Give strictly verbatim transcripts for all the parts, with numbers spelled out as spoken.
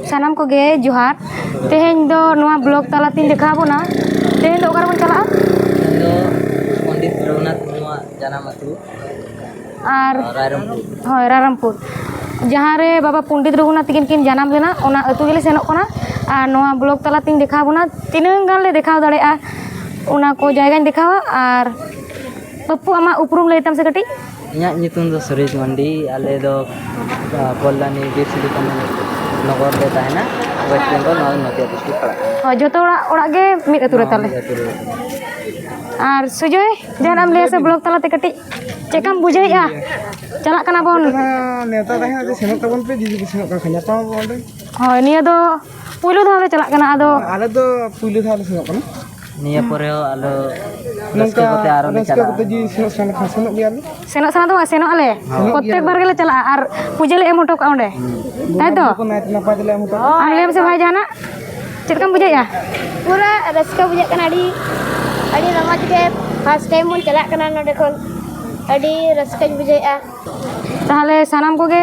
ᱥᱟᱱᱟᱢ ᱠᱚᱜᱮ ᱡᱚᱦᱟᱨ᱾ ᱛᱮᱦᱮᱧ ᱫᱚ ᱱᱚᱣᱟ ᱵᱞᱚᱜ ᱛᱟᱞᱟᱛᱤᱧ ᱫᱮᱠᱷᱟᱣ ᱵᱚᱱᱟ᱾ ᱛᱮᱦᱮᱧ ᱫᱚ ᱚᱠᱟ ᱨᱮᱵᱚᱱ ᱪᱟᱞᱟᱜᱼᱟ? ᱤᱧ ᱫᱚ ᱯᱚᱱᱰᱤᱛ ᱨᱚᱜᱷᱩᱱᱟᱛᱷ ᱢᱩᱨᱢᱩᱣᱟᱜ ᱡᱟᱱᱟᱢ ᱟᱹᱛᱩ᱾ ᱟᱨ ᱨᱟᱭᱨᱚᱝᱯᱩᱨ᱾ ᱦᱳᱭ, ᱨᱟᱭᱨᱚᱝᱯᱩᱨ, ᱡᱟᱦᱟᱸ ᱨᱮ ᱵᱟᱵᱟ ᱯᱚᱱᱰᱤᱛ ᱨᱚᱜᱷᱩᱱᱟᱛᱷ ᱛᱟᱹᱠᱤᱱ ᱠᱤᱱ ᱡᱟᱱᱟᱢ ᱞᱮᱱᱟ, ᱚᱱᱟ ᱟᱹᱛᱩ ᱜᱮᱞᱮ ᱥᱮᱱᱚᱜ ᱠᱟᱱᱟ᱾ ᱟᱨ ᱱᱚᱣᱟ ᱵᱞᱚᱜ ᱛᱟᱞᱟᱛᱤᱧ ᱫᱮᱠᱷᱟᱣ ᱵᱚᱱᱟ, ᱛᱤᱱᱟᱹᱝ ᱜᱟᱱ ᱞᱮ ᱫᱮᱠᱷᱟᱣ ᱫᱟᱲᱮᱭᱟᱜᱼᱟ, ᱚᱱᱟ ᱠᱚ ᱡᱟᱭᱜᱟᱧ ᱫᱮᱠᱷᱟᱣᱟ᱾ ᱟᱨ ᱯᱟᱹᱯᱯᱩ, ᱟᱢᱟᱜ ᱩᱯᱨᱩᱢ ᱞᱟᱹᱭ ᱛᱟᱢ ᱥᱮ ᱠᱟᱹᱴᱤᱡ? ᱤᱧᱟᱹᱜ ᱧᱩᱛᱩᱢ ᱫᱚ ᱥᱩᱨᱮᱥ ᱢᱟᱱᱰᱤ᱾ ᱟᱞᱮ ᱫᱚ, ᱟ, ᱠᱚᱞᱞᱟᱱᱤ ᱵᱤᱨ ᱥᱤᱫᱩ ᱠᱟᱹᱱᱩ ᱱᱚᱜᱚᱨ ᱞᱮ ᱛᱟᱦᱮᱱᱟ, ᱳᱭᱮᱥᱴ ᱵᱮᱝᱜᱚᱞ, ᱱᱚᱣᱟ ᱫᱚ ᱱᱚᱫᱤᱭᱟ ᱰᱤᱥᱴᱨᱤᱠᱴ ᱯᱟᱲᱟᱜ ᱠᱟᱱᱟ᱾ ᱦᱳᱭ, ᱡᱚᱛᱚ ᱚᱲᱟᱜ, ᱚᱲᱟᱜ ᱜᱮ ᱢᱤᱫ ᱟᱹᱛᱩ ᱨᱮ ᱦᱚᱸ, ᱛᱟᱞᱮ᱾ ᱢᱤᱫ ᱟᱹᱛᱩ ᱨᱮ᱾ ᱟᱨ ᱥᱩᱡᱚᱭ, ᱡᱟᱦᱟᱱᱟᱜ ᱮᱢ ᱞᱟᱹᱭᱟ ᱥᱮ ᱵᱞᱚᱜ ᱛᱟᱞᱟᱛᱮ ᱠᱟᱹᱴᱤᱡ? ᱪᱮᱫ ᱞᱮᱠᱟᱢ ᱵᱩᱡᱷᱟᱹᱣᱮᱫᱼᱟ? ᱪᱟᱞᱟᱜ ᱠᱟᱱᱟ ᱵᱚᱱ᱾ ᱦᱮᱸ, ᱱᱮᱣᱛᱟ ᱛᱟᱦᱮᱸ ᱠᱟᱱᱟ ᱡᱮ ᱥᱮᱱᱚᱜ ᱛᱟᱵᱚᱱ ᱯᱮ, ᱡᱩᱫᱤ ᱯᱮ ᱥᱮᱱᱚᱜ ᱠᱟᱱ ᱠᱷᱟᱱ ᱧᱟᱯᱟᱢ ᱟᱵᱚᱱ ᱚᱸᱰᱮ᱾ ᱦᱳᱭ, ᱱᱤᱭᱟᱹ ᱫᱚ ᱯᱩᱭᱞᱩ ᱫᱷᱟᱣ ᱞᱮ ᱪᱟᱞᱟᱜ ᱠᱟᱱᱟ, ᱟᱫᱚ ᱟᱞᱮ ᱫᱚ ᱯᱩᱭᱞᱩ ᱫᱷᱟᱣ ᱞᱮ ᱥᱮᱱᱚᱜ ᱠᱟᱱᱟ᱾ ᱱᱤᱭᱟᱹ ᱯᱚᱨᱮ ᱦᱚᱸ ᱟᱞᱚ ᱱᱚᱝᱠᱟ ᱨᱟᱹᱥᱠᱟᱹ ᱠᱚᱛᱮ ᱟᱨᱚ ᱞᱮ ᱨᱟᱹᱥᱠᱟᱹ ᱪᱟᱞᱟᱜᱼᱟ᱾ ᱠᱚᱛᱮ ᱡᱩᱫᱤ ᱥᱮᱱᱚᱜ ᱥᱟᱱᱟ ᱠᱷᱟᱱ ᱥᱮᱱᱚᱜ ᱜᱮᱭᱟᱞᱮ᱾ ᱥᱮᱱᱚᱜ ᱥᱟᱱᱟ ᱫᱚ ᱵᱟᱝ, ᱥᱮᱱᱚᱜ ᱟᱞᱮ᱾ ᱥᱮᱱᱚᱜ ᱯᱨᱚᱛᱛᱮᱠ ᱜᱮᱭᱟᱞᱮ᱾ ᱵᱟᱨ ᱜᱮᱞᱮ ᱪᱟᱞᱟᱜᱼᱟ ᱟᱨ ᱯᱩᱡᱟᱹ ᱞᱮ ᱮᱢ ᱦᱚᱴᱚ ᱠᱟᱜᱼᱟ ᱚᱸᱰᱮ᱾ ᱦᱩᱸ᱾ ᱛᱟᱭ ᱛᱚ? ᱵᱚᱸᱜᱟ ᱵᱩᱨᱩ ᱠᱚ ᱱᱟᱭᱛᱮ ᱱᱟᱯᱟᱭ ᱛᱮᱞᱮ ᱮᱢ ᱦᱚᱴᱚ ᱠᱟᱜᱼᱟ᱾ ᱟᱢ ᱞᱟᱹᱭ ᱢᱮᱥᱮ ᱵᱷᱟᱭ ᱡᱟᱦᱟᱱᱟᱜ? ᱪᱮᱫ ᱞᱮᱠᱟᱢ ᱵᱩᱡᱷᱟᱹᱣᱮᱫᱼᱟ? ᱯᱩᱨᱟᱹ ᱨᱟᱹᱥᱠᱟᱹ ᱵᱩᱡᱷᱟᱹᱜ ᱠᱟᱱᱟ, ᱟᱹᱰᱤ, ᱟᱹᱰᱤ ᱨᱚᱢᱚᱡᱽ ᱜᱮ᱾ ᱯᱷᱟᱥᱴ ᱴᱟᱭᱤᱢ ᱵᱚᱱ ᱪᱟᱞᱟᱜ ᱠᱟᱱᱟ ᱱᱚᱰᱮ ᱠᱷᱚᱱ, ᱟᱹᱰᱤ ᱨᱟᱹᱥᱠᱟᱹᱧ ᱵᱩᱡᱷᱟᱹᱣᱮᱫᱼᱟ᱾ ᱛᱟᱦᱚᱞᱮ ᱥᱟᱱᱟᱢ ᱠᱚᱜᱮ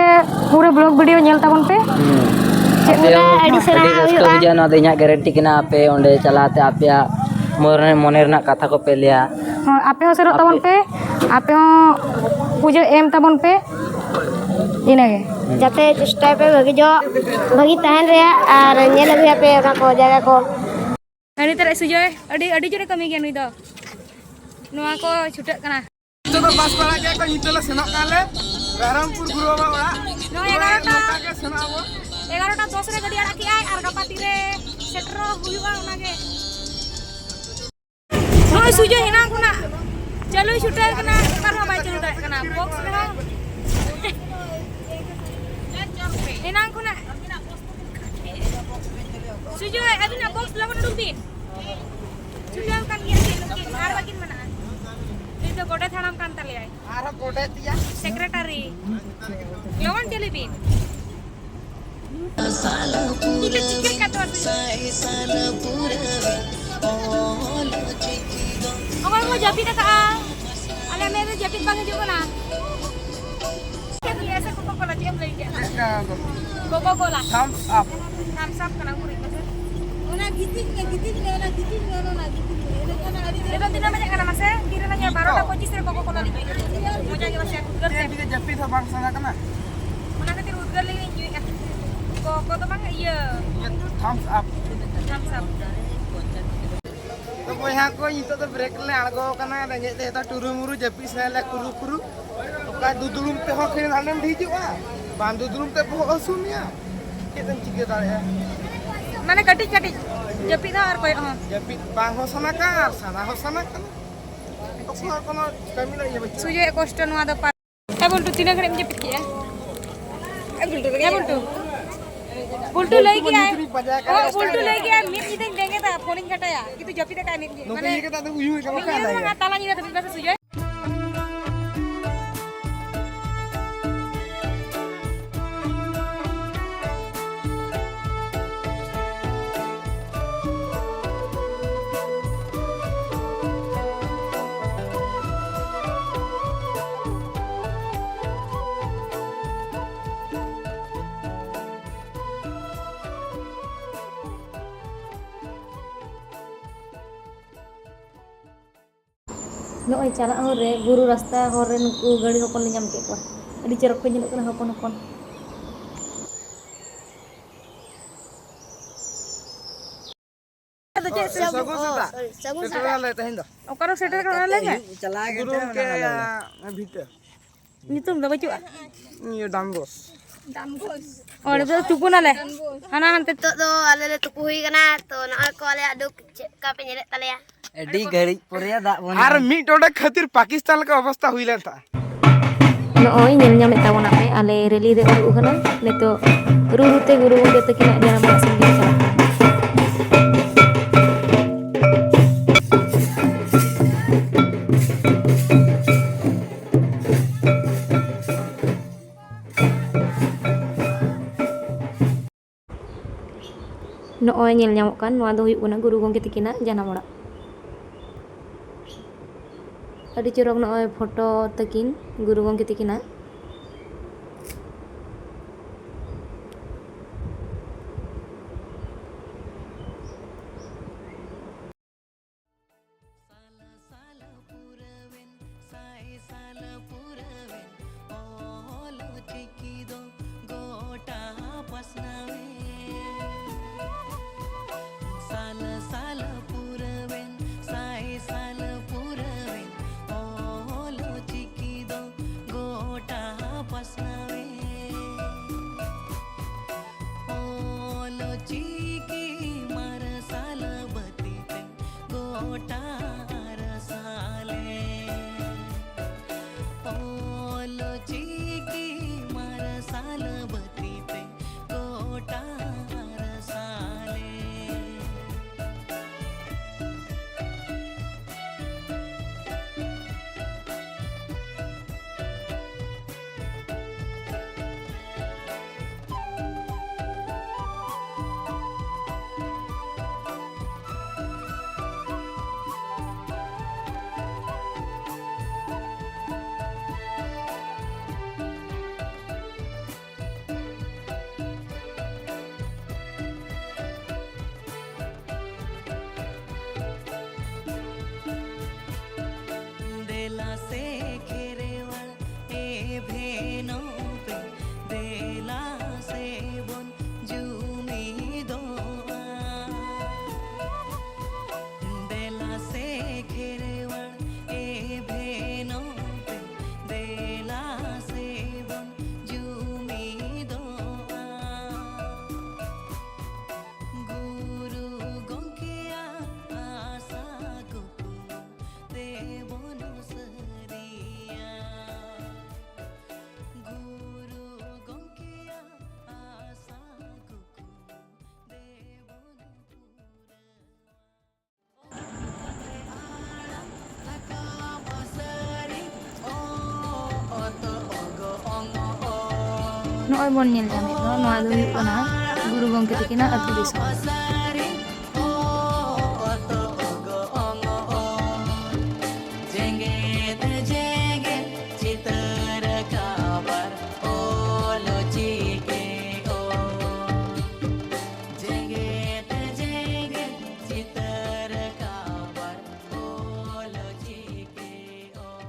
ᱯᱩᱨᱟᱹ ᱵᱞᱚᱜ ᱵᱷᱤᱰᱤᱭᱳ ᱧᱮᱞ ᱛᱟᱵᱚᱱ ᱯᱮ᱾ ᱦᱩᱸ᱾ ᱪᱮᱫ ᱟᱯᱮ ᱢᱮᱱᱟ, ᱦᱚᱸ ᱟᱹᱰᱤ ᱥᱟᱨᱦᱟᱣ ᱟᱹᱰᱤ ᱨᱟᱹᱥᱠᱟᱹ ᱦᱩᱭᱩᱜᱼᱟ᱾ ᱵᱩᱡᱷᱟᱹᱜᱼᱟ, ᱱᱚᱣᱟ ᱫᱚ ᱤᱧᱟᱹᱜ ᱜᱮᱨᱮᱱᱴᱤ ᱠᱟᱱᱟ᱾ ᱟᱯᱮ ᱚᱸᱰᱮ ᱪᱟᱞᱟᱣ ᱛᱮ ᱟᱯᱮᱭᱟᱜ ᱢᱚᱱᱮ, ᱢᱚᱱᱮ ᱨᱮᱱᱟᱜ ᱠᱟᱛᱷᱟ ᱠᱚᱯᱮ ᱞᱟᱹᱭᱟ᱾ ᱦᱳᱭ, ᱟᱯᱮ ᱦᱚᱸ ᱥᱮᱱᱚᱜ ᱟᱯᱮ ᱛᱟᱵᱚᱱ ᱯᱮ, ᱟᱯᱮ ᱦᱚᱸ ᱯᱩᱡᱟᱹ ᱮᱢ ᱛᱟᱵᱚᱱ ᱯᱮ, ᱤᱱᱟᱹᱜᱮ᱾ ᱦᱩᱸ᱾ ᱡᱟᱛᱮ ᱪᱮᱥᱴᱟᱭ ᱯᱮ ᱵᱷᱟᱹᱜᱤ ᱧᱚᱜ, ᱵᱷᱟᱹᱜᱤ ᱛᱟᱦᱮᱱ ᱨᱮᱭᱟᱜ, ᱟᱨ ᱧᱮᱞ ᱟᱹᱜᱩᱭᱟᱯᱮ ᱚᱱᱟ ᱠᱚ ᱡᱟᱭᱜᱟ ᱠᱚ᱾ ᱦᱟᱹᱱᱤ ᱛᱟᱨᱟ ᱥᱩᱡᱚᱭ ᱟᱹᱰᱤ, ᱟᱹᱰᱤ ᱡᱳᱨᱮ ᱠᱟᱹᱢᱤ ᱜᱮᱭᱟ ᱱᱩᱭ ᱫᱚ᱾ ᱱᱚᱣᱟ ᱠᱚ ᱪᱷᱩᱴᱟᱹᱜ ᱠᱟᱱᱟ᱾ ᱱᱤᱛᱚᱜ ᱫᱚ ᱵᱟᱥ ᱯᱟᱲᱟᱜ ᱜᱮᱭᱟ ᱠᱚ, ᱱᱤᱛᱚᱜ ᱞᱮ ᱥᱮᱱᱚᱜ ᱠᱟᱱᱟᱞᱮ ᱨᱟᱭᱨᱚᱝᱯᱩᱨ ᱜᱩᱨᱩ ᱵᱟᱵᱟ ᱚᱲᱟᱜ᱾ ᱱᱚᱜᱼᱚᱭ ᱮᱜᱟᱨᱚᱴᱟ, ᱱᱚᱝᱠᱟ ᱜᱮ ᱥᱮᱱᱚᱜ ᱟᱵᱚ᱾ ᱮᱜᱟᱨᱚᱴᱟ ᱫᱚᱥ ᱨᱮ ᱜᱟᱹᱰᱤ ᱟᱲᱟᱜ ᱠᱮᱜᱼᱟᱭ ᱟᱨ ᱜᱟᱯᱟ ᱛᱤᱨᱮ ᱥᱮᱴᱮᱨᱚᱜ ᱦᱩᱭᱩᱜᱼᱟ ᱚᱱᱟᱜᱮ᱾ ᱱᱚᱜᱼᱚᱭ ᱥᱩᱡᱚᱭ ᱮᱱᱟᱝ ᱠᱷᱚᱱᱟᱜ ᱪᱟᱹᱞᱩᱭ ᱪᱷᱩᱴᱟᱹᱣ ᱠᱟᱱᱟ, ᱚᱠᱟ ᱨᱮᱦᱚᱸ ᱵᱟᱭ ᱪᱟᱹᱞᱩ ᱫᱟᱲᱮᱭᱟᱜ ᱠᱟᱱᱟ᱾ ᱵᱚᱠᱥ ᱨᱮᱦᱚᱸ ᱮᱱᱟᱝ ᱠᱷᱚᱱᱟᱜ᱾ ᱥᱩᱡᱚᱭ, ᱟᱹᱵᱤᱱᱟᱜ ᱵᱚᱠᱥ ᱞᱚᱜᱚᱱ ᱩᱰᱩᱠ ᱵᱤᱱ᱾ ᱪᱷᱩᱴᱟᱹᱣ ᱠᱟᱱ ᱜᱮᱭᱟ ᱠᱤᱱ ᱱᱩᱠᱤᱱ, ᱟᱨ ᱵᱟᱹᱠᱤᱱ ᱢᱮᱱᱟᱜᱼᱟ᱾ ᱱᱩᱭ ᱫᱚ ᱜᱚᱰᱮᱛ ᱦᱟᱲᱟᱢ ᱠᱟᱱ ᱛᱟᱞᱮᱭᱟᱭ᱾ ᱟᱨᱦᱚᱸ ᱜᱚᱰᱮᱛ ᱭᱟ᱾ ᱥᱮᱠᱨᱮᱴᱟᱨᱤ᱾ ᱞᱚᱜᱚᱱ ᱪᱟᱹᱞᱩᱭ ᱵᱤᱱ᱾ ᱪᱤᱠᱟᱹᱜ ᱠᱟᱱ ᱛᱟᱢᱟ ᱥᱮ? ᱚᱠᱚᱭ ᱠᱚ ᱡᱟᱹᱯᱤᱫ ᱟᱠᱟᱜᱼᱟ? ᱟᱞᱮ ᱢᱮᱫ ᱨᱮ ᱡᱟᱹᱯᱤᱫ ᱵᱟᱝ ᱦᱤᱡᱩᱜ ᱠᱟᱱᱟ᱾ ᱠᱚᱞᱟ ᱪᱮᱫ ᱮᱢ ᱞᱟᱹᱭ ᱠᱮᱫᱟ? ᱪᱮᱫ ᱠᱟᱱᱟ ᱫᱚ? ᱠᱳᱠᱳ ᱠᱳᱞᱟ᱾ Thumbs up. Thumbs up ᱠᱟᱱᱟ, ᱩᱨᱤᱡ ᱢᱮᱥᱮ᱾ ᱚᱱᱟ ᱜᱤᱛᱤᱡ ᱢᱮ, ᱜᱤᱛᱤᱡ ᱢᱮ, ᱚᱱᱟ ᱜᱤᱛᱤᱡ ᱢᱮ, ᱚᱱᱟ ᱜᱤᱛᱤᱡ ᱢᱮ᱾ ᱤᱱᱟᱹ ᱠᱷᱟᱱ ᱟᱹᱰᱤ ᱱᱤᱛᱚᱜ ᱛᱤᱱᱟᱹᱜ ᱵᱟᱡᱟᱜ ᱠᱟᱱᱟ ᱢᱟᱥᱮ? ᱛᱤᱨᱮ ᱞᱟᱝ ᱧᱩᱭᱟ? ᱵᱟᱨᱚᱴᱟ ᱯᱚᱸᱪᱤᱥ ᱨᱮ ᱠᱳᱠᱳ ᱠᱳᱞᱟ ᱞᱤᱧ ᱧᱩᱭᱟ᱾ ᱢᱚᱡᱟ ᱜᱮ ᱢᱟᱥᱮ ᱩᱫᱽᱜᱟᱹᱨ ᱛᱮ᱾ ᱪᱮᱫ ᱵᱤᱱ ᱡᱟᱹᱯᱤᱫ ᱦᱚᱸ ᱵᱟᱝ ᱥᱟᱱᱟ ᱠᱟᱱᱟ? ᱚᱱᱟ ᱠᱷᱟᱹᱛᱤᱨ ᱩᱫᱽᱜᱟᱹᱨ ᱞᱟᱹᱜᱤᱫ ᱤᱧ ᱧᱩᱭᱮᱫᱼᱟ᱾ ᱠᱳᱠᱳ ᱫᱚ ᱵᱟᱝ, ᱤᱭᱟᱹ᱾ ᱤᱭᱟᱹ, thumbs up. Thumbs up. ᱛᱚ ᱵᱚᱭᱦᱟ ᱠᱚ, ᱱᱤᱛᱚᱜ ᱫᱚ break ᱨᱮᱞᱮ ᱟᱬᱜᱚ ᱟᱠᱟᱱᱟ᱾ ᱨᱮᱸᱜᱮᱡ ᱛᱮ ᱡᱚᱛᱚ ᱴᱩᱨᱩ ᱢᱩᱨᱩ ᱡᱟᱹᱯᱤᱫ ᱥᱟᱱᱟᱭᱮᱫ ᱞᱮᱭᱟ ᱠᱩᱨᱩ ᱠᱩᱨᱩ᱾ ᱚᱠᱟ ᱫᱩᱫᱩᱲᱩᱢ ᱛᱮᱦᱚᱸ ᱠᱷᱟᱹᱞᱤ ᱦᱟᱸᱰᱮᱢ ᱦᱤᱡᱩᱜᱼᱟ, ᱵᱟᱝ ᱫᱩᱫᱩᱲᱩᱢ ᱛᱮ ᱵᱚᱦᱚᱜ ᱦᱟᱹᱥᱩ ᱢᱮᱭᱟ, ᱪᱮᱫ ᱮᱢ ᱪᱤᱠᱟᱹ ᱫᱟᱲᱮᱭᱟᱜᱼᱟ? ᱢᱟᱱᱮ ᱠᱟᱹᱴᱤᱡ ᱠᱟᱹᱴᱤᱡ ᱡᱟᱹᱯᱤᱫ ᱦᱚᱸ ᱟᱨ ᱠᱚᱭᱚᱜ ᱦᱚᱸ᱾ ᱡᱟᱹᱯᱤᱫ ᱵᱟᱝ ᱦᱚᱸ ᱥᱟᱱᱟ ᱠᱟᱱᱟ ᱟᱨ ᱥᱟᱱᱟ ᱦᱚᱸ ᱥᱟᱱᱟ ᱠᱟᱱᱟ᱾ ᱚᱠᱚᱭ ᱠᱳᱱᱳ ᱠᱟᱹᱢᱤ ᱨᱮᱱᱟᱜ ᱤᱭᱟᱹ ᱵᱟᱹᱪᱩᱜᱼᱟ᱾ ᱥᱩᱡᱚᱭᱟᱜ ᱠᱚᱥᱴᱚ ᱱᱚᱣᱟ ᱫᱚ ᱯᱟ-, ᱮ ᱵᱩᱞᱴᱩ, ᱛᱤᱱᱟᱹᱜ ᱜᱷᱟᱹᱲᱤᱡ ᱮᱢ ᱡᱟᱹᱯᱤᱫ ᱠᱮᱜᱼᱟ? ᱮ ᱵᱩᱞᱴᱩ, ᱮ ᱵᱩᱞᱴᱩ᱾ ᱵᱩᱞᱴᱩ ᱞᱟᱹᱭ ᱠᱮᱜᱼᱟᱭ᱾ ᱵᱩᱞᱴᱩ ᱯᱟᱸᱡᱟ ᱠᱟᱫᱟ, ᱚ, ᱵᱩᱞᱴᱩ ᱞᱟᱹᱭ ᱠᱮᱜᱼᱟᱭ, ᱢᱤᱫ ᱧᱤᱫᱟᱹᱧ ᱵᱮᱸᱜᱮᱫᱟ, ᱯᱷᱳᱱᱤᱧ ᱜᱷᱟᱴᱟᱭᱟ, ᱠᱤᱱᱛᱩ ᱡᱟᱹᱯᱤᱫ ᱟᱠᱟᱫ ᱢᱤᱫ ᱧᱤᱫᱟᱹ᱾ ᱱᱚᱝᱠᱟ ᱢᱟᱱᱮ, ᱤᱭᱟᱹ ᱠᱟᱛᱮ ᱟᱫᱚ ᱩᱭᱩᱝ ᱠᱟᱱᱟ, ᱢᱤᱫ ᱚᱠᱟ ᱧᱤᱫᱟᱹ ᱫᱚ ᱞᱟᱭᱟ? ᱦᱟᱸᱜ ᱛᱟᱞᱟ ᱧᱤᱫᱟᱹ ᱫᱷᱟᱹᱵᱤᱡ ᱵᱟᱥᱮ ᱥᱩᱡᱚᱭ᱾ ᱱᱚᱜᱼᱚᱭ ᱪᱟᱞᱟᱜ ᱦᱚᱨ ᱨᱮ ᱵᱩᱨᱩ ᱨᱟᱥᱛᱟ ᱦᱚᱨ ᱨᱮ ᱱᱩᱠᱩ ᱜᱟᱹᱲᱤ ᱦᱚᱯᱚᱱ ᱞᱮ ᱧᱟᱢ ᱠᱮᱫ ᱠᱚᱣᱟ᱾ ᱟᱹᱰᱤ ᱪᱚᱨᱚᱠ ᱠᱚ ᱧᱮᱞᱚᱜ ᱠᱟᱱᱟ, ᱦᱚᱯᱚᱱ ᱦᱚᱯᱚᱱ᱾ ᱟᱫᱚ ᱪᱮᱫ ᱥᱮ-, ᱥᱟᱹᱜᱩᱱ ᱥᱮᱛᱟᱜ᱾ ᱥᱟᱹᱜᱩᱱ ᱥᱮᱴᱮᱨ ᱥᱮᱛᱟᱜ᱾ ᱱᱟᱞᱮ ᱛᱮᱦᱮᱧ ᱫᱚ᱾ ᱚᱠᱟᱨᱮ ᱥᱮᱴᱮᱨ ᱠᱟᱱᱟ ᱞᱟᱹᱭ ᱢᱮ? ᱪᱟᱞᱟᱣ ᱜᱩᱨᱩ ᱜᱚᱢᱠᱮ ᱵᱷᱤᱛᱟᱹ᱾ ᱧᱩᱛᱩᱢ ᱫᱚ ᱵᱟᱹᱪᱩᱜᱼᱟ? ᱤᱭᱟᱹ ᱰᱟᱝᱜᱚᱥ᱾ ᱚ, ᱱᱤᱛᱚᱜ ᱫᱚ ᱛᱩᱯᱩᱱᱟᱞᱮ᱾ ᱦᱟᱱᱟ ᱦᱟᱱᱛᱮ᱾ ᱱᱤᱛᱚᱜ ᱫᱚ ᱟᱞᱮ ᱞᱮ ᱛᱩᱯᱩ ᱦᱩᱭ ᱠᱟᱱᱟ, ᱛᱚ ᱱᱚᱜᱼᱚᱭ ᱠᱚ ᱟᱞᱮᱭᱟᱜ ᱫᱩᱠ ᱪᱮᱫ ᱞᱮᱠᱟ ᱯᱮ ᱧᱮᱞᱮᱫ ᱛᱟᱞᱮᱭᱟ? ᱟᱹᱰᱤ ᱜᱷᱟᱹᱲᱤᱡ ᱯᱚᱨᱮ ᱫᱟᱜ ᱵᱚᱱ ᱟᱨ ᱧᱩ᱾ ᱢᱤᱫ ᱰᱚᱸᱰᱮ ᱠᱷᱟᱹᱛᱤᱨ ᱯᱟᱠᱤᱥᱛᱟᱱ ᱞᱮᱠᱟ ᱚᱵᱚᱥᱛᱟ ᱦᱩᱭ ᱞᱮᱱ ᱛᱟᱦᱮᱸᱫ᱾ ᱱᱚᱜᱼᱚᱭ ᱧᱮᱞ ᱧᱟᱢᱮᱫ ᱛᱟᱵᱚᱱᱟᱯᱮ, ᱟᱞᱮ ᱨᱮᱞᱤ ᱨᱮ ᱩᱰᱩᱠ ᱟᱠᱟᱱᱟ᱾ ᱱᱤᱛᱚᱜ ᱨᱩ ᱨᱩ ᱛᱮ ᱜᱩᱨᱩ ᱜᱚᱢᱠᱮ ᱛᱟᱹᱠᱤᱱᱟᱜ ᱡᱟᱱᱟᱢ ᱚᱲᱟᱜ ᱥᱮᱱ ᱞᱮ ᱪᱟᱞᱟᱜ ᱠᱟᱱᱟ᱾ ᱱᱚᱜᱼᱚᱭ ᱧᱮᱞ ᱧᱟᱢᱚᱜ ᱠᱟᱱ, ᱱᱚᱣᱟ ᱫᱚ ᱦᱩᱭᱩᱜ ᱠᱟᱱᱟ ᱜᱩᱨᱩ ᱜᱚᱢᱠᱮ ᱛᱟᱹᱠᱤᱱᱟᱜ ᱡᱟᱱᱟᱢ ᱚᱲᱟᱜ᱾ ᱟᱹᱰᱤ ᱪᱚᱨᱚᱠ ᱱᱚᱜᱼᱚᱭ ᱯᱷᱳᱴᱳ ᱛᱟᱹᱠᱤᱱ ᱜᱩᱨᱩ ᱜᱚᱢᱠᱮ ᱛᱟᱹᱠᱤᱱᱟᱜ᱾ ᱪᱤᱠᱤ ᱢᱟᱨᱥᱟᱞ ᱵᱟᱹᱛᱤ ᱛᱮ ᱜᱚᱴᱟ ᱟᱨᱥᱟᱞᱮ᱾ ᱚᱞ ᱪᱤᱠᱤ ᱢᱟᱨᱥᱟᱞ ᱵᱟᱹᱛᱤ ᱛᱮ ᱜᱚᱴᱟ ᱟᱨᱥᱟᱞᱮ᱾ ᱫᱮᱞᱟ ᱥᱮ ᱠᱷᱮᱨᱣᱟᱲ ᱮ ᱵᱷᱮᱱᱚ ᱯᱮ, ᱫᱮᱞᱟ ᱥᱮ ᱵᱚᱱ ᱡᱩᱢᱤᱫᱚᱜᱼᱟ᱾ ᱫᱮᱞᱟ ᱥᱮ ᱠᱷᱮᱨᱣᱟᱲ ᱮ ᱵᱷᱮᱱᱚ ᱯᱮ, ᱫᱮᱞᱟ ᱥᱮ ᱵᱚᱱ ᱡᱩᱢᱤᱫᱚᱜᱼᱟ᱾ ᱜᱩᱨᱩ ᱜᱚᱢᱠᱮᱭᱟᱜ ᱟᱥᱟ ᱠᱩᱠᱢᱩ ᱛᱮᱵᱚᱱ ᱥᱟᱹᱨᱤᱭᱟ᱾ ᱜᱩᱨᱩ ᱜᱚᱢᱠᱮᱭᱟᱜ ᱟᱥᱟ ᱠᱩᱠᱢᱩ ᱛᱮᱵᱚᱱ ᱯᱩᱨᱟᱹᱣᱟ᱾ ᱱᱚᱜᱼᱚᱭ ᱵᱚᱱ ᱧᱮᱞ ᱧᱟᱢᱮᱫ ᱫᱚ, ᱱᱚᱣᱟ ᱫᱚ ᱦᱩᱭᱩᱜ ᱠᱟᱱᱟ ᱜᱩᱨᱩ ᱜᱚᱢᱠᱮ ᱛᱟᱹᱠᱤᱱᱟᱜ ᱟᱹᱛᱩ ᱫᱤᱥᱚᱢ᱾ ᱡᱮᱜᱮᱛ ᱡᱮᱜᱮᱛ ᱪᱤᱛᱟᱹᱨ ᱠᱟᱵᱟᱨ ᱚᱞ ᱪᱤᱠᱤ ᱚᱞ᱾ ᱡᱮᱜᱮᱛ ᱡᱮᱜᱮᱛ ᱪᱤᱛᱟᱹᱨ ᱠᱟᱵᱟᱨ ᱚᱞ ᱪᱤᱠᱤ ᱚᱞ᱾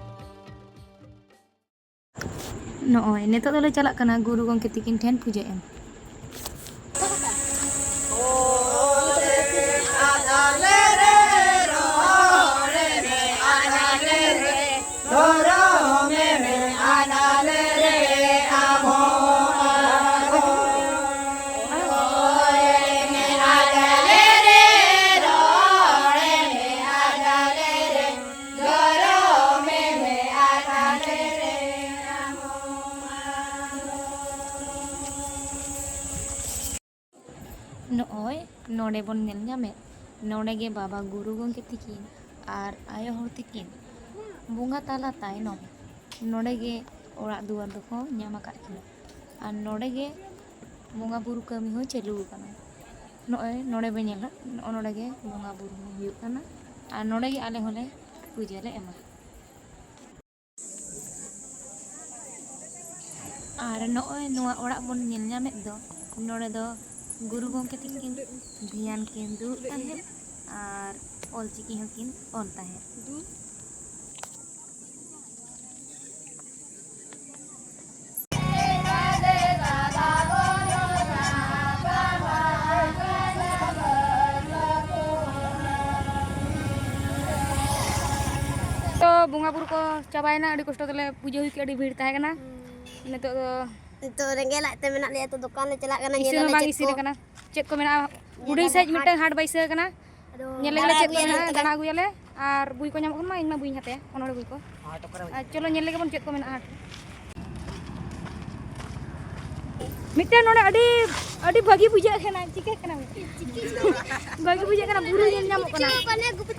ᱱᱚᱜᱼᱚᱭ ᱱᱤᱛᱚᱜ ᱫᱚᱞᱮ ᱪᱟᱞᱟᱜ ᱠᱟᱱᱟ ᱜᱩᱨᱩ ᱜᱚᱢᱠᱮ ᱛᱤᱠᱤᱱ ᱴᱷᱮᱱ ᱯᱩᱡᱟᱹ ᱮᱢ᱾ ᱱᱚᱜᱼᱚᱭ ᱱᱚᱰᱮ ᱵᱚᱱ ᱧᱮᱞ ᱧᱟᱢᱮᱫ, ᱱᱚᱰᱮ ᱜᱮ ᱵᱟᱵᱟ ᱜᱩᱨᱩ ᱜᱚᱢᱠᱮ ᱛᱤᱠᱤᱱ ᱟᱨ ᱟᱭᱳ ᱦᱚᱲ ᱛᱤᱠᱤᱱ ᱵᱚᱸᱜᱟ ᱛᱟᱞᱟ ᱛᱟᱭᱱᱚᱢ ᱱᱚᱰᱮ ᱜᱮ ᱚᱲᱟᱜ ᱫᱩᱣᱟᱹᱨ ᱫᱚᱠᱚ ᱧᱟᱢ ᱟᱠᱟᱫ ᱠᱤᱱᱟ᱾ ᱟᱨ ᱱᱚᱰᱮ ᱜᱮ ᱵᱚᱸᱜᱟ ᱵᱩᱨᱩ ᱠᱟᱹᱢᱤ ᱦᱚᱸ ᱪᱟᱹᱞᱩ ᱟᱠᱟᱱᱟ᱾ ᱱᱚᱜᱼᱚᱭ ᱱᱚᱰᱮ ᱵᱚᱱ ᱧᱮᱞᱟ, ᱱᱚᱜᱼᱚ ᱱᱚᱰᱮ ᱜᱮ ᱵᱚᱸᱜᱟ ᱵᱩᱨᱩ ᱦᱚᱸ ᱦᱩᱭᱩᱜ ᱠᱟᱱᱟ᱾ ᱟᱨ ᱱᱚᱰᱮ ᱜᱮ ᱟᱞᱮ ᱦᱚᱸᱞᱮ ᱯᱩᱡᱟᱹ ᱞᱮ ᱮᱢᱟ᱾ ᱟᱨ ᱱᱚᱜᱼᱚᱭ ᱱᱚᱣᱟ ᱚᱲᱟᱜ ᱵᱚᱱ ᱧᱮᱞ ᱧᱟᱢᱮᱫ ᱫᱚ, ᱱᱚᱰᱮ ᱫᱚ ᱜᱩᱨᱩ ᱜᱚᱢᱠᱮ ᱛᱤᱠᱤᱱ ᱫᱷᱮᱭᱟᱱ ᱠᱤᱱ ᱫᱩᱲᱩᱵ ᱛᱟᱦᱮᱸᱫ ᱟᱨ ᱚᱞᱪᱤᱠᱤ ᱦᱚᱸᱠᱤᱱ ᱚᱞ ᱛᱟᱦᱮᱸᱫ᱾ ᱛᱚ, ᱵᱚᱸᱜᱟ ᱵᱩᱨᱩ ᱠᱚ ᱪᱟᱵᱟᱭᱮᱱᱟ, ᱟᱹᱰᱤ ᱠᱚᱥᱴᱚ ᱛᱮᱞᱮ ᱯᱩᱡᱟᱹ ᱦᱩᱭ ᱠᱮᱫ, ᱟᱹᱰᱤ ᱵᱷᱤᱲ ᱛᱟᱦᱮᱸ ᱠᱟᱱᱟ᱾ ᱱᱤᱛᱚᱜ ᱫᱚ ᱱᱤᱛᱚᱜ ᱨᱮᱸᱜᱮᱡ ᱞᱟᱡ ᱛᱮ ᱢᱮᱱᱟᱜ ᱞᱮᱭᱟ, ᱛᱚ ᱫᱚᱠᱟᱱ ᱞᱮ ᱪᱟᱞᱟᱜ ᱠᱟᱱᱟ, ᱤᱥᱤᱱ ᱦᱚᱸ ᱧᱮᱞᱟᱞᱮ ᱵᱟᱝ ᱪᱮᱫ ᱤᱥᱤᱱ ᱠᱚ᱾ ᱟᱠᱟᱱᱟ᱾ ᱪᱮᱫ ᱠᱚ ᱢᱮᱱᱟᱜᱼᱟ? ᱦᱩᱰᱤᱧ ᱧᱮᱞᱟᱞᱮ ᱥᱟᱺᱦᱤᱡ ᱦᱟᱴ᱾ ᱢᱤᱫᱴᱟᱝ ᱦᱟᱴ ᱵᱟᱹᱭᱥᱟᱹᱣ ᱠᱟᱱᱟ᱾ ᱟᱫᱚ ᱧᱮᱞ ᱞᱮᱜᱮ ᱫᱟᱬᱟ ᱪᱮᱫ ᱠᱚ ᱟᱹᱜᱩᱭᱟᱞᱮ ᱢᱮᱱᱟᱜᱼᱟ, ᱦᱟᱱᱛᱮ ᱫᱟᱬᱟ ᱜᱮ᱾ ᱟᱹᱜᱩᱭᱟᱞᱮ᱾ ᱟᱨ ᱵᱳᱭ ᱠᱚ ᱧᱟᱢᱚᱜ ᱠᱷᱟᱱ ᱢᱟ ᱤᱧ ᱢᱟ ᱵᱳᱭᱤᱧ ᱦᱟᱛᱟᱭᱟ, ᱚᱱᱚᱲᱦᱮ ᱵᱳᱭ ᱠᱚ᱾ ᱟᱨ ᱪᱚᱞᱚ ᱧᱮᱞ ᱞᱮᱜᱮ ᱵᱚᱱ ᱪᱮᱫ ᱠᱚ ᱢᱮᱱᱟᱜᱼᱟ ᱦᱟᱴ ᱨᱮ᱾ ᱢᱤᱫᱴᱮᱱ ᱱᱚᱰᱮ ᱟᱹᱰᱤ, ᱟᱹᱰᱤ ᱵᱷᱟᱹᱜᱤ ᱵᱩᱡᱷᱟᱹᱜ ᱠᱟᱱᱟ, ᱪᱤᱠᱟᱹᱜ ᱠᱟᱱᱟ? ᱵᱷᱟᱹᱜᱤ ᱵᱩᱡᱷᱟᱹᱜ ᱠᱟᱱᱟ, ᱵᱩᱨᱩ ᱧᱮᱞ ᱧᱟᱢᱚᱜ ᱠᱟᱱᱟ᱾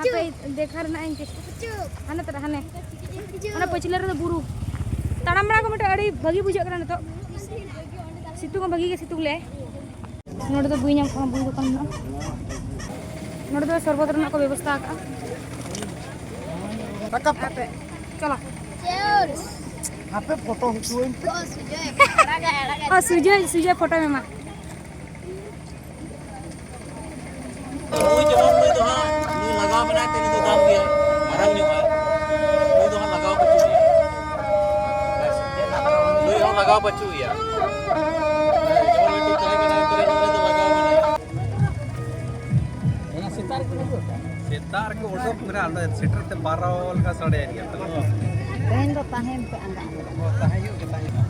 ᱦᱟᱯᱮ ᱫᱮᱠᱷᱟ ᱨᱮᱱᱟᱜ ᱤᱧ ᱪᱮᱥᱴᱟ᱾ ᱦᱟᱱᱮ ᱛᱚᱨᱟ, ᱦᱟᱱᱮ᱾ ᱚᱱᱟ ᱯᱟᱹᱪᱷᱞᱟᱹ ᱨᱮᱫᱚ ᱵᱩᱨᱩ᱾ ᱛᱟᱲᱟᱢ ᱵᱟᱲᱟ ᱠᱚ ᱢᱤᱫᱴᱮᱱ ᱟᱹᱰᱤ ᱵᱷᱟᱹᱜᱤ ᱵᱩᱡᱷᱟᱹᱜ ᱠᱟᱱᱟ ᱱᱤᱛᱚᱜ᱾ ᱥᱤᱛᱩᱝ ᱦᱚᱸ ᱵᱷᱟᱹᱜᱤ ᱜᱮ ᱥᱤᱛᱩᱝ ᱞᱮ᱾ ᱱᱚᱰᱮ ᱫᱚ ᱵᱳᱭ ᱧᱟᱢᱚᱜ ᱠᱟᱱᱟ, ᱵᱳᱭ ᱫᱚᱠᱟᱱ ᱢᱮᱱᱟᱜᱼᱟ᱾ ᱱᱚᱰᱮ ᱫᱚ ᱥᱚᱨᱵᱚᱛ ᱨᱮᱱᱟᱜ ᱠᱚ ᱵᱮᱵᱚᱥᱛᱷᱟ ᱟᱠᱟᱫᱼᱟ᱾ ᱨᱟᱠᱟᱵ ᱠᱟᱛᱮ᱾ ᱪᱚᱞᱚ᱾ ᱦᱟᱯᱮ ᱯᱷᱳᱴᱳ ᱦᱚᱪᱚᱣᱟᱹᱧ ᱯᱮ᱾ ᱚ, ᱥᱩᱡᱚᱭ, ᱥᱩᱡᱚᱭ ᱯᱷᱳᱴᱳ ᱢᱮ ᱢᱟ᱾ ᱱᱩᱭ ᱡᱮᱢᱚᱱ ᱱᱩᱭ ᱫᱚ ᱦᱟᱸᱜ, ᱱᱩᱭ ᱞᱟᱜᱟᱣ ᱢᱮᱱᱟᱭ ᱛᱮ ᱱᱩᱭ ᱫᱚ ᱫᱟᱢ ᱜᱮᱭᱟ, ᱢᱟᱨᱟᱝ ᱧᱚᱜᱼᱟ᱾ ᱱᱩᱭ ᱫᱚ ᱦᱟᱸᱜ ᱞᱟᱜᱟᱣ ᱵᱟᱹᱪᱩᱜ ᱮᱭᱟ᱾ ᱱᱩᱭ ᱦᱚᱸ ᱞᱟᱜᱟᱣ ᱵᱟᱹᱪᱩᱜ ᱮᱭᱟ᱾ ᱡᱮᱢᱚᱱ ᱢᱤᱫᱴᱤᱡ ᱛᱟᱦᱮᱸ ᱠᱟᱱᱟ, ᱱᱩᱭ ᱫᱚ ᱞᱟᱜᱟᱣ ᱢᱮᱱᱟᱭᱟ᱾ ᱥᱮᱛᱟᱜ ᱨᱮᱠᱚ ᱩᱰᱩᱠ ᱢᱮᱱᱟᱜᱼᱟ, ᱚᱸᱰᱮ ᱥᱮᱴᱮᱨ ᱛᱮ ᱵᱟᱨᱚ ᱞᱮᱠᱟ ᱥᱟᱰᱮᱭᱮᱱ ᱜᱮᱭᱟ᱾ ᱛᱮᱦᱮᱧ ᱫᱚ ᱛᱟᱦᱮᱱ ᱯᱮ ᱟᱸᱜᱟ᱾ ᱚ, ᱛᱟᱦᱮᱸ ᱦᱩᱭᱩᱜ ᱜᱮ, ᱛᱟᱦᱮᱸ ᱦᱩᱭᱩᱜᱼᱟ᱾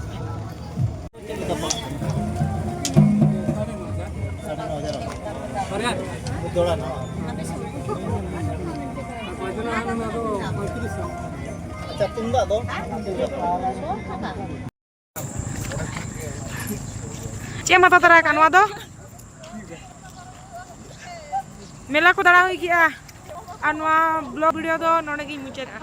ᱟᱪᱪᱷᱟ, ᱛᱩᱢᱫᱟᱜ ᱫᱚ? ᱪᱮᱫ ᱮᱢ ᱦᱟᱛᱟᱣ ᱛᱚᱨᱟ ᱟᱠᱟᱫ ᱱᱚᱣᱟ ᱫᱚ? ᱢᱮᱞᱟ ᱠᱚ ᱫᱟᱬᱟ ᱦᱩᱭ ᱠᱮᱜᱼᱟ᱾ ᱟᱨ ᱱᱚᱣᱟ vlog video ᱫᱚ ᱱᱚᱰᱮ ᱜᱤᱧ ᱢᱩᱪᱟᱹᱫᱟ᱾